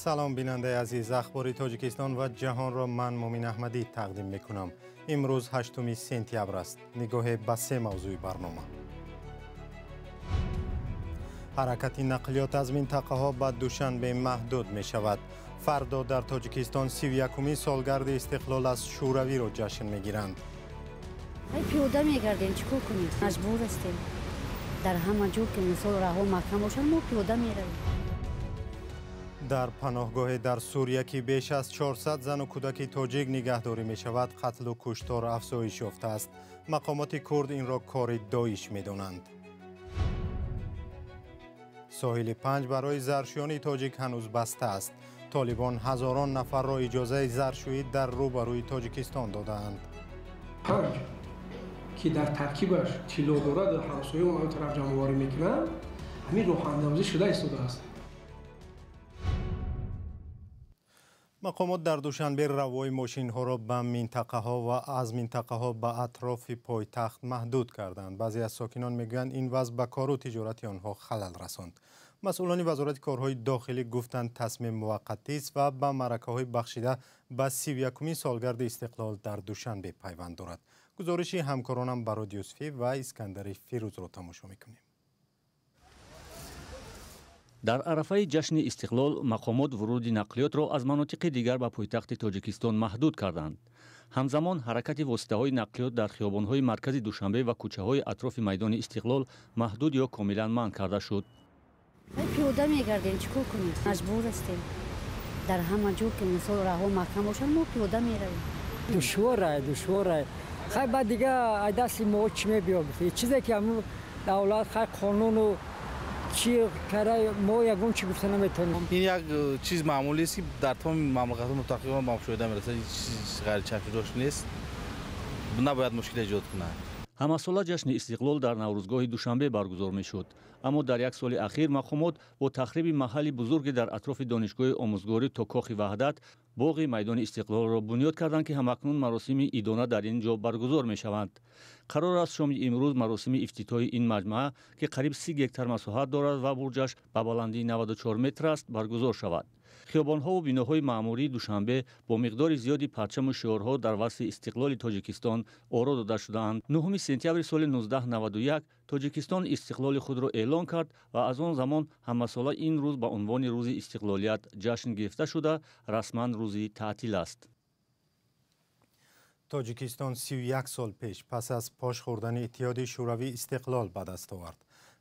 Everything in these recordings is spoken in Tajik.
Салом бинандаи азиз, ахбори Тоҷикистон ва ҷаҳонро ман Мумин Аҳмадӣ тақдим мекунам. Имрӯз 8 сентябр аст. Нигоҳе ба се мавзӯи барнома. Ҳаракати нақлиёт аз минтақаҳо ба Душанбе маҳдуд мешавад. Фардо дар Тоҷикистон 31-умин солгарди истиқлол аз Шӯравиро ҷашн мегиранд. Пиёда мегардем, чӣ кор кунем? Маҷбур ҳастем. Дар ҳама ҷо ки мисол раҳо маҳкам бошад, мо пиёда меравем. Дар паноҳгоҳе дар Сурия, ки беш аз 400 зану кӯдаки тоҷик нигаҳдорӣ мешавад, қатлу куштор афзоиш ёфтааст. Мақомоти курд инро кори Доиш медонанд. Соҳили Панҷ барои заршӯёни тоҷик ҳанӯз баста аст. Толибон ҳазорон нафарро иҷозаи заршӯӣ дар рӯбарӯи Тоҷикистон додаанд. Панҷ, ки дар таркибаш тилло дорад, ҳамсояи он тараф ҷамъоварӣ мекунанд, ҳамин роҳандозӣ шуда истодааст. Мақомот дар Душанбе равои мошинҳоро ба минтақаҳо ва аз минтақаҳо ба атрофи пойтахт маҳдуд карданд. Баъзе аз сокинон мегӯянд, ин вазъ ба кору тиҷорати онҳо халал расонд. Масъулони Вазорати корҳои дохилӣ гуфтанд, тасмим муваққатист ва ба маъракаҳои бахшида ба 31-умин солгарди истиқлол дар Душанбе пайванд дорад. Гузориши ҳамкоронам Барод Юсуфӣ ва Искандари Фирӯзро тамошо мекунем. Дар арафаи ҷашни истиқлол мақомот вуруди нақлиётро аз манотиқи дигар ба пойтахти Тоҷикистон маҳдуд карданд. Ҳамзамон ҳаракати воситаҳои нақлиёт дар хиёбонҳои маркази Душанбе ва кӯчаҳои атрофи майдони Истиқлол маҳдуд ё комилан манъ карда шуд. Пиёда мегардем, чӣ кор кунем? Маҷбур ҳастем. Дар ҳама ҷо ки мисол раҳо маҳкам бошад, мо пиёда меравем. Душворай, душворай. Хай баъд дига ай дасти мо чӣ мебиёб? Чизе ки ҳамун давлат хай қонуну чӣ кара, мо ягон чӣ гуфта наметавонем. Ин як чиз маъмулист, ки дар тамоми мамлакатҳо мутақрибан ба мушоҳида мерасад. Ҳеҷ чиз ғайричашмдошт нест, набояд мушкил эҷод кунад. Ҳамасола ҷашни истиқлол дар Наврӯзгоҳи Душанбе баргузор мешуд. Аммо дар як соли ахир мақомот бо тахриби маҳалли бузурге дар атрофи донишгоҳи омӯзгорӣ то Кохи Ваҳдат боғи майдони Истиқлолро бунёд карданд, ки ҳамакнун маросими идона дар ин ҷо баргузор мешаванд. Қарор аст шоми имрӯз маросими ифтитоҳи ин маҷмаа, ки қариб 30 гектар масоҳат дорад ва бурҷаш ба баландии 94 метр аст, баргузор шавад. Хиёбонҳову биноҳои маъмурии Душанбе бо миқдори зиёди парчаму шиорҳо дар васфи истиқлоли Тоҷикистон оро дода шудаанд. 9 сентябри соли 1991 Тоҷикистон истиқлоли худро эълон кард ва аз он замон ҳамасола ин рӯз ба унвони рӯзи истиқлолият ҷашн гирифта шуда, расман рӯзи таътил аст. Тоҷикистон 31 сол пеш пас аз пош хӯрдани Иттиҳоди Шӯравӣ истиқлол ба даст овард.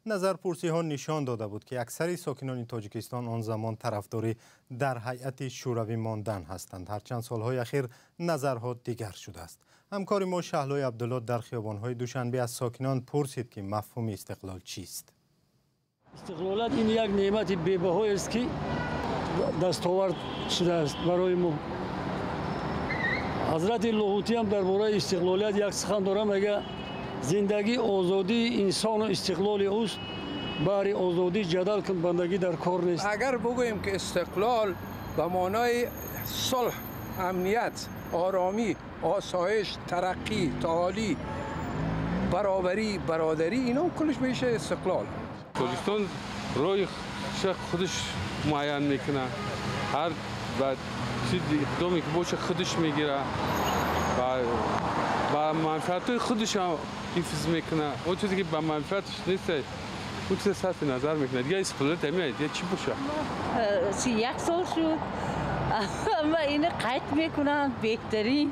Назарпурсиҳо нишон дода буд, ки аксари сокинони Тоҷикистон он замон тарафдори дар ҳайати Шӯравӣ мондан ҳастанд. Ҳарчанд солҳои ахир назарҳо дигар шудааст. Ҳамкори мо Шаҳлои Абдулло дар хиёбонҳои Душанбе аз сокинон пурсид, ки мафҳуми истиқлол чист. Истиқлолият ин як неъмати бебаҳоест, ки дастовард шудааст барои мо. Ҳазрати Лоҳутӣ ҳам дар бораи истиқлолият як сухан дорад, мегӯяд: зиндагӣ озодии инсону истиқлоли ӯст, баҳри озодӣ ҷадал кун, бандагӣ дар кор нест. Агар бигӯем ки истиқлол ба маънои сулҳ, амният, оромӣ, осоиш, тараққӣ, таолӣ, баробарӣ, бародарӣ, ино куллаш мешавад истиқлол. Тоҷикистон роҳи худаш муайян мекунад, ҳар иқдоме ки бошад худаш мегирад ва ба манфиатҳои худаш ҳам ҳифз мекунад. Он чизе ки ба манфиаташ нест, он чизе сарфи назар мекунад. Дигар истиқлолият ҳамин, дигар чӣ бошад? 31 сол шуд ва ина қайд мекунанд, беҳтарин.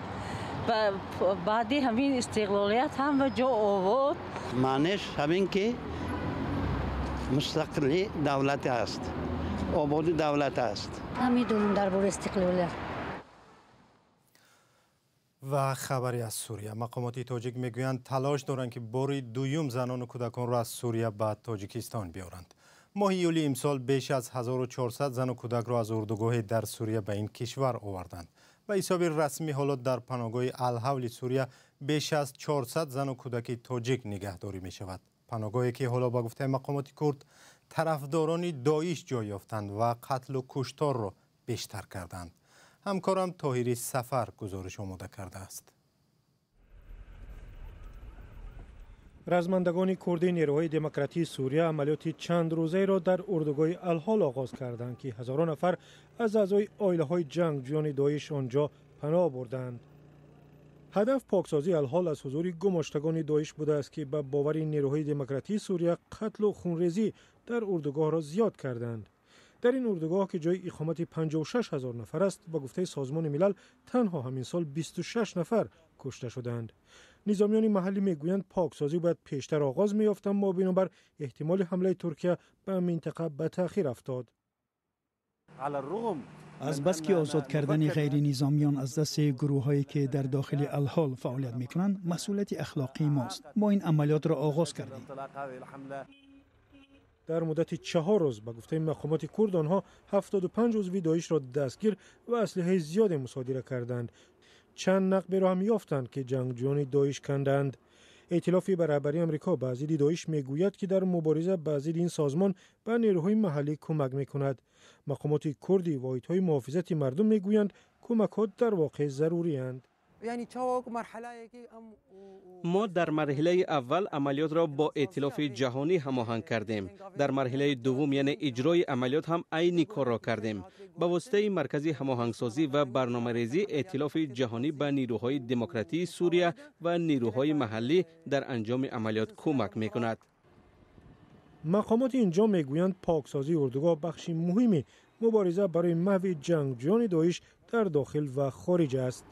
Ва баъди ҳамин истиқлолият ҳама ҷо обод. Маънеш ҳамин ки мустақили давлат аст, ободи давлат аст. Намедонам дар бораи истиқлолият. Ва хабаре аз Сурия. Мақомоти тоҷик мегӯянд, талош доранд, ки бори дуюм занону кӯдаконро аз Сурия ба Тоҷикистон биёранд. Моҳи июли имсол беш аз 1400 зану кӯдакро аз урдугоҳе дар Сурия ба ин кишвар оварданд. Ба ҳисоби расмӣ ҳоло дар паноҳгоҳи Алҳавли Сурия беш аз 400 зану кӯдаки тоҷик нигаҳдорӣ мешавад. Паноҳгоҳе ки ҳоло ба гуфтаи мақомоти курд тарафдорони Доиш ҷой ёфтанд ва қатлу кушторро бештар карданд. Ҳамкорам Тоҳири Сафар гузориш омода кардааст. Размандагони курди нерӯҳои демократии Сурия амалиёти чанд рӯзаеро дар урдугоҳи Алҳол оғоз карданд, ки ҳазорон нафар аз аъзои оилаҳои ҷангҷӯёни Доиш он ҷо паноҳ бурданд. Ҳадаф поксозии Алҳол аз ҳузури гумоштагони Доиш будааст, ки ба бовари нерӯҳои демократии Сурия қатлу хунрезӣ дар урдугоҳро зиёд карданд. Дар ин урдугоҳ, ки ҷои иқомати 56 ҳазор нафар аст, ба гуфтаи Созмони Милал танҳо ҳамин сол 26 нафар кушта шуданд. Низомиёни маҳаллӣ мегӯянд, поксозӣ бояд пештар оғоз меёфт, аммо бинобар эҳтимоли ҳамлаи Туркия ба минтақа ба таъхир афтод. Аз бас ки озод кардани ғайринизомиён аз дасти гурӯҳҳое, ки дар дохили Алҳол фаъолият мекунанд, масъулияти ахлоқии мост, мо ин амалиётро оғоз кардем. Дар муддати 4 рӯз, ба гуфтаи мақомоти курд, онҳо 75 узви Доишро дастгир ва аслиҳаи зиёде мусодира карданд. Чанд нақберо ҳам ёфтанд, ки ҷангҷӯёни Доиш канданд. Эътилофи ба раҳбарии Амрико ба зидди Доиш мегӯяд, ки дар мубориза ба зидди ин созмон ба нерӯҳои маҳаллӣ кӯмак мекунад. Мақомоти курди воҳидҳои муҳофизати мардум мегӯянд, кӯмакҳо дар воқеъ зарурианд. Мо дар марҳилаи аввал амалиётро бо эътилофи ҷаҳонӣ ҳамоҳанг кардем. Дар марҳилаи дуввум, яъне иҷрои амалиёт, ҳам айни корро кардем. Ба воситаи маркази ҳамоҳангсозӣ ва барномарезӣ эътилофи ҷаҳонӣ ба нирӯҳои демократии Сурия ва нирӯҳои маҳаллӣ дар анҷоми амалиёт кӯмак мекунад. Мақомоти инҷо мегӯянд, поксозии урдугоҳ бахши муҳими мубориза барои маҳви ҷангҷӯёни Доиш дар дохил ва хориҷ аст.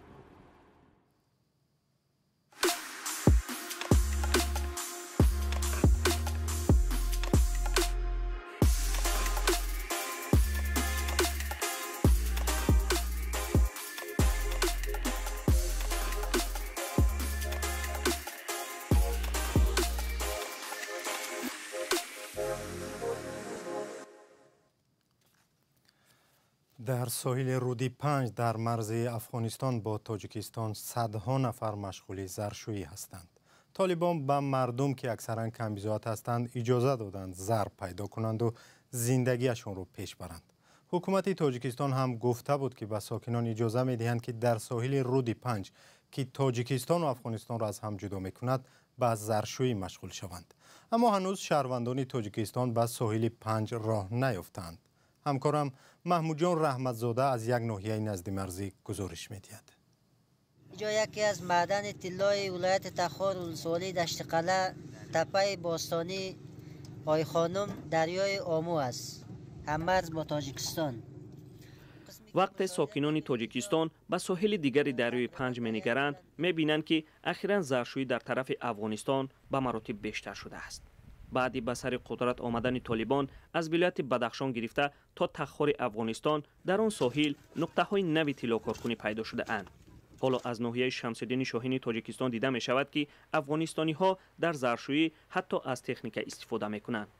Дар соҳили руди Панҷ дар марзи Афғонистон бо Тоҷикистон садҳо нафар машғули заршӯӣ ҳастанд. Толибон ба мардум, ки аксаран камбизоат ҳастанд, иҷоза доданд зар пайдо кунанду зиндагиашонро пеш баранд. Ҳукумати Тоҷикистон ҳам гуфта буд, ки ба сокинон иҷоза медиҳанд, ки дар соҳили руди Панҷ, ки Тоҷикистону Афғонистонро аз ҳам ҷудо мекунад, ба заршӯӣ машғул шаванд. Аммо ҳанӯз шаҳрвандони Тоҷикистон ба соҳили Панҷ роҳ наёфтаанд. Ҳамкорам Маҳмудҷон Раҳматзода аз як ноҳияи наздимарзӣ гузориш медиҳад. Инҷо яке аз маъдани тиллои вилояти Тахор, улсолии Даштиқалъа, таппаи бостонии Ойхонум, дарёи Омӯ аст, ҳаммарз бо Тоҷикистон. Вақте сокинони Тоҷикистон ба соҳили дигари дарёи Панҷ менигаранд, мебинанд, ки ахиран заршӯӣ дар тарафи Афғонистон ба маротиб бештар шудааст. Баъди ба сари қудрат омадани Толибон аз вилояти Бадахшон гирифта то Тахори Афғонистон дар он соҳил нуқтаҳои нави тиллокоркунӣ пайдо шудаанд. Ҳоло аз ноҳияи Шамсиддини Шоҳини Тоҷикистон дида мешавад, ки афғонистониҳо дар заршӯӣ ҳатто аз техника истифода мекунанд.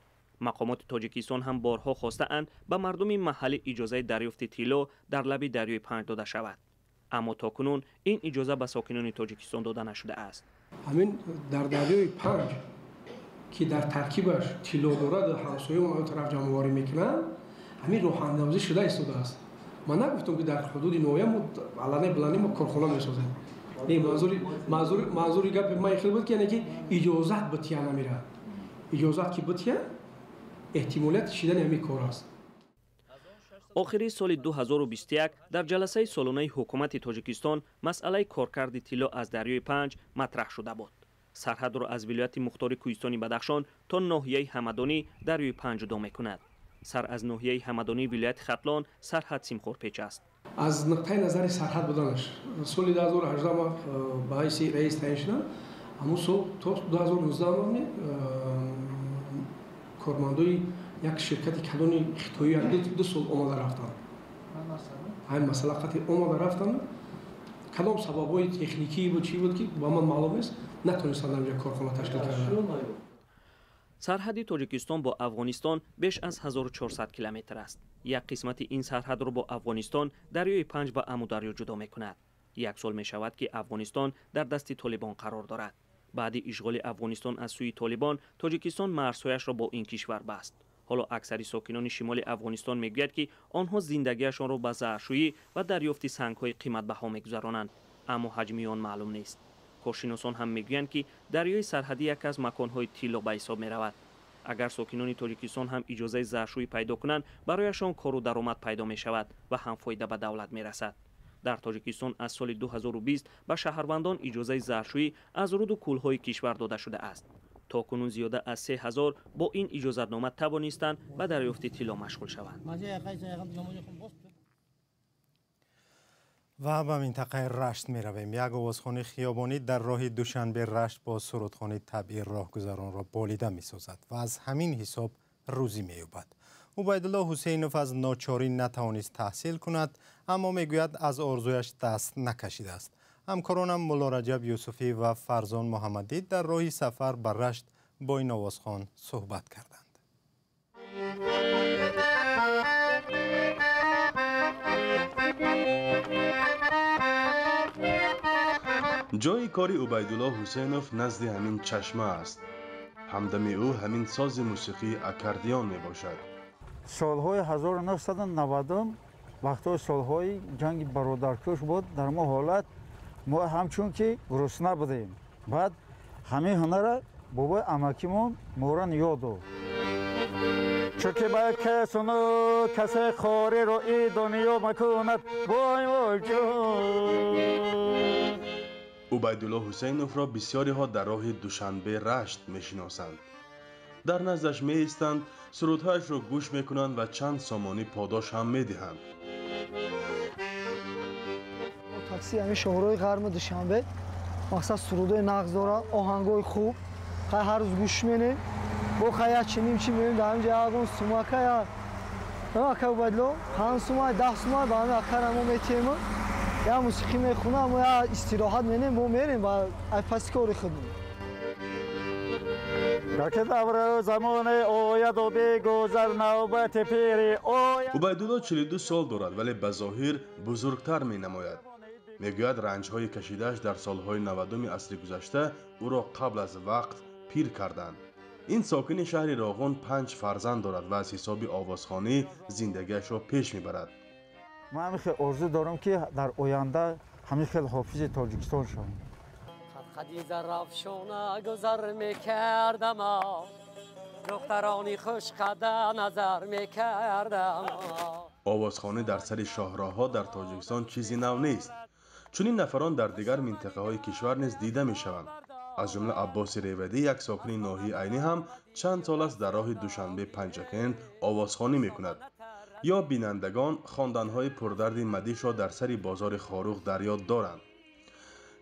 Мақомоти Тоҷикистон ҳам борҳо хостаанд, ба мардуми маҳаллӣ иҷозаи дарёфти тилло дар лаби дарёи Панҷ дода шавад. Аммо то кунун ин иҷоза ба сокинони Тоҷикистон дода нашудааст. Ҳамин дар дарёи Панҷ, ки дар таркибаш тилло дорад, ҳамсояҳо он тараф ҷамъоварӣ мекунанд, ҳамин роҳандозӣ шуда истодааст. Ман нагуфтам, ки дар ҳудуди ноҳия мо аллане балане мо корхона месозем. Не, манзури гапи ман хеле буд, ки яъне ки иҷозат бития намерад. Иҷозат ки бития, эҳтимолияти шидани ҳамин кор аст. Охири соли 2021 дар ҷаласаи солонаи ҳукумати Тоҷикистон масъалаи коркарди тилло аз дарёи Панҷ матраҳ шуда буд. Сарҳадро аз вилояти мухтори Кӯҳистони Бадахшон то ноҳияи Ҳамадонӣ дарёи Панҷ ҷудо мекунад. Сар аз ноҳияи Ҳамадонӣ вилояти Хатлон сарҳад симхорпеч аст. Аз нуқтаи назари сарҳад буданаш, соли 2018 ман ба ҳайси раис таъин шудам. Ҳамун сол то 2019 кормандои як ширкати калони хитоӣ 2 сол омада рафтанд. Ҳамин масъала қатъи омада рафтанд. Кадом сабабҳои техникӣ буд, чӣ буд, ки ба ман маълум нест, натонистанд инҷа корхона ташкил карданд. Сарҳади Тоҷикистон бо Афғонистон беш аз 1400 километр аст. Як қисмати ин сарҳадро бо Афғонистон дарёи Панҷ ва Амударё ҷудо мекунад. Як сол мешавад, ки Афғонистон дар дасти Толибон қарор дорад. Баъди ишғоли Афғонистон аз сӯи Толибон, Тоҷикистон марзҳояшро бо ин кишвар баст. Ҳоло аксари сокинони шимоли Афғонистон мегӯяд, ки онҳо зиндагиашонро ба заршӯӣ ва дарёфти сангҳои қиматбаҳо мегузаронанд, аммо ҳаҷми он маълум нест. Коршиносон ҳам мегӯянд, ки дарёи сарҳадӣ яке аз маконҳои тилло ба ҳисоб меравад. Агар сокинони Тоҷикистон ҳам иҷозаи заршӯӣ пайдо кунанд, барояшон кору даромад пайдо мешавад ва ҳам фоида ба давлат мерасад. Дар Тоҷикистон аз соли 2020 ба шаҳрвандон иҷозаи заршӯӣ аз руду кӯлҳои кишвар дода шудааст. То кунун зиёда аз 3000 бо ин иҷозатнома тавонистанд ба дарёфти тилло машғул шаванд. Ва ба минтақаи Рашт меравем. Як овозхони хиёбонӣ дар роҳи Душанбе Рашт бо сурудхони табъи роҳгузаронро болида месозад ва аз ҳамин ҳисоб рӯзӣ меёбад. Убайдулло Ҳусейнов аз ночорӣ натавонист таҳсил кунад, аммо мегӯяд аз орзуяш даст накашидааст. Ҳамкоронам Мулло Раҷаб Юсуфӣ ва Фарзон Муҳаммадӣ дар роҳи сафар ба Рашт бо ин овозхон суҳбат карданд. Ҷойи кори Убайдулло Ҳусейнов назди ҳамин чашма аст. Ҳамдами ӯ ҳамин сози мусиқии аккордеон мебошад. Солҳои 1990 вақтҳои солҳои ҷанги бародаркуш буд. Дар мо ҳолат мо ҳамчун ки гурусна будем. Баъд ҳамин ҳунара бобои амакимон моро ёд дод. Чунки ба касону касе хориро и дунё макунад вой вой ҷон. Убайдулло Ҳусейновро бисёриҳо дар роҳи Душанбе Рашт мешиносанд. Дар наздаш меистанд, сурудҳояшро гӯш мекунанд ва чанд сомонӣ подош ҳам медиҳанд. Такси ҳамин шоҳрои ғарми Душанбе мақсад сурудҳои нағз дорад, оҳангҳои хуб. Хай ҳар рӯз гӯш менем. Бо хай як чи ним чи меем дар ҳамин ҷо ягон сумака я ака Убайдулло 5 сума 10 сума ба ҳамин акара мо метиҳем. Я мусиқӣ мехонам, я истироҳат менем, мо мерем ба паси кори худмон. Убайдулло 42 сол дорад, вале ба зоҳир бузургтар менамояд. Мегӯяд ранҷҳои кашидааш дар солҳои 90-уми асри гузашта ӯро қабл аз вақт пир карданд. Ин сокини шаҳри Роғун 5 фарзанд дорад ва аз ҳисоби овозхонӣ зиндагиашро пеш мебарад. Ман ҳамин хел орзу дорам, ки дар оянда ҳамин хел ҳофизи Тоҷикистон шавам. Қадқади Зарафшона гузар мекардам, духтарони хушқада назар мекардам. Овозхонӣ дар сари шоҳроҳҳо дар Тоҷикистон чизи нав нест. Чунин нафарон дар дигар минтақаҳои кишвар низ дида мешаванд. Аз ҷумла Аббоси Ревадӣ, як сокини ноҳияи Айнӣ ҳам чанд сол аст дар роҳи Душанбе Панҷакент овозхонӣ мекунад. Ё бинандагон хонданҳои пурдарди мадишро дар сари бозори Хоруғ дар ёд доранд.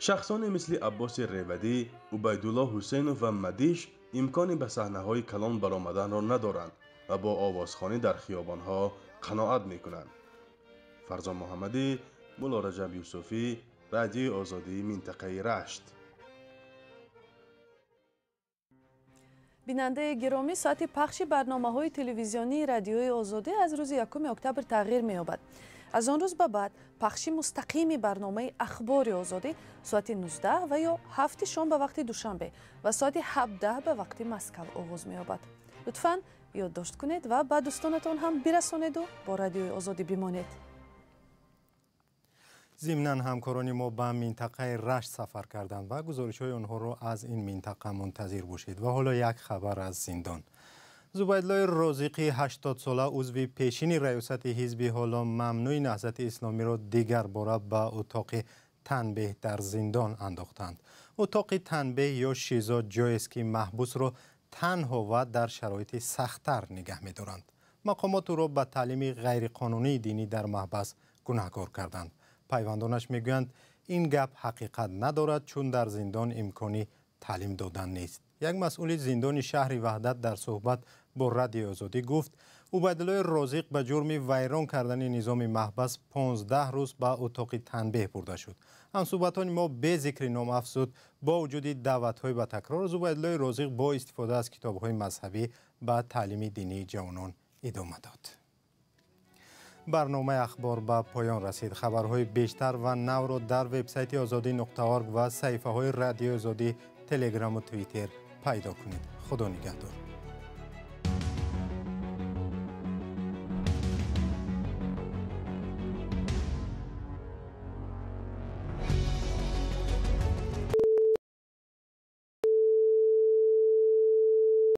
Шахсоне мисли Аббоси Ревадӣ, Убайдулло Ҳусейнов ва Мадиш имкони ба саҳнаҳои калон баромаданро надоранд ва бо овозхонӣ дар хиёбонҳо қаноат мекунанд. Фарзон Муҳаммадӣ, Мулло Раҷаб Юсуфӣ, Радиои Озодии минтақаи Рашт. Бинандаи гиромӣ, соати пахши барномаҳои телевизионии Радиои Озодӣ аз рӯзи 1 октябр тағйир меёбад. Аз он рӯз ба баъд пахши мустақими барномаи Ахбори Озодӣ соати 19 ва ё 7 шом ба вақти Душанбе ва соати 17 ба вақти Москав оғоз меёбад. Лутфан ёддошт кунед ва ба дӯстонатон ҳам бирасонеду бо Радиои Озодӣ бимонед. Зимнан ҳамкорони мо ба минтақаи Рашт сафар карданд ва гузоришҳои онҳоро аз ин минтақа мунтазир бошед. Ва ҳоло як хабар аз зиндон. Зубайдуллои Розиқӣ 80-сола узви пешини раёсати ҳизби ҳоло мамнӯи Наҳзати Исломиро дигар бора ба утоқи танбеҳ дар зиндон андохтанд. Утоқи танбеҳ ё шизо ҷоест, ки маҳбусро танҳо ва дар шароити сахттар нигаҳ медоранд. Мақомот ӯро ба таълими ғайриқонунии динӣ дар маҳбас гунаҳкор карданд. Пайвандонаш мегӯянд, ин гап ҳақиқат надорад, чун дар зиндон имкони таълим додан нест. Як масъули зиндони шаҳри Ваҳдат дар суҳбат бо Радиои Озодӣ гуфт, Убайдуллои Розиқ ба ҷурми вайрон кардани низоми маҳбас 15 рӯз ба утоқи танбеҳ бурда шуд. Ҳамсуҳбатони мо бе зикри ном афзуд, бо вуҷуди даъватҳои ба такрор, Зубайдуллои Розиқ бо истифода аз китобҳои мазҳабӣ ба таълими динии ҷавонон идома дод. Барномаи Ахбор ба поён расид. Хабарҳои бештар ва навро дар вебсайти озодӣ.орг ва саҳифаҳои Радиои Озодӣ, Телеграму Твиттер пайдо кунед. Худо нигаҳдор.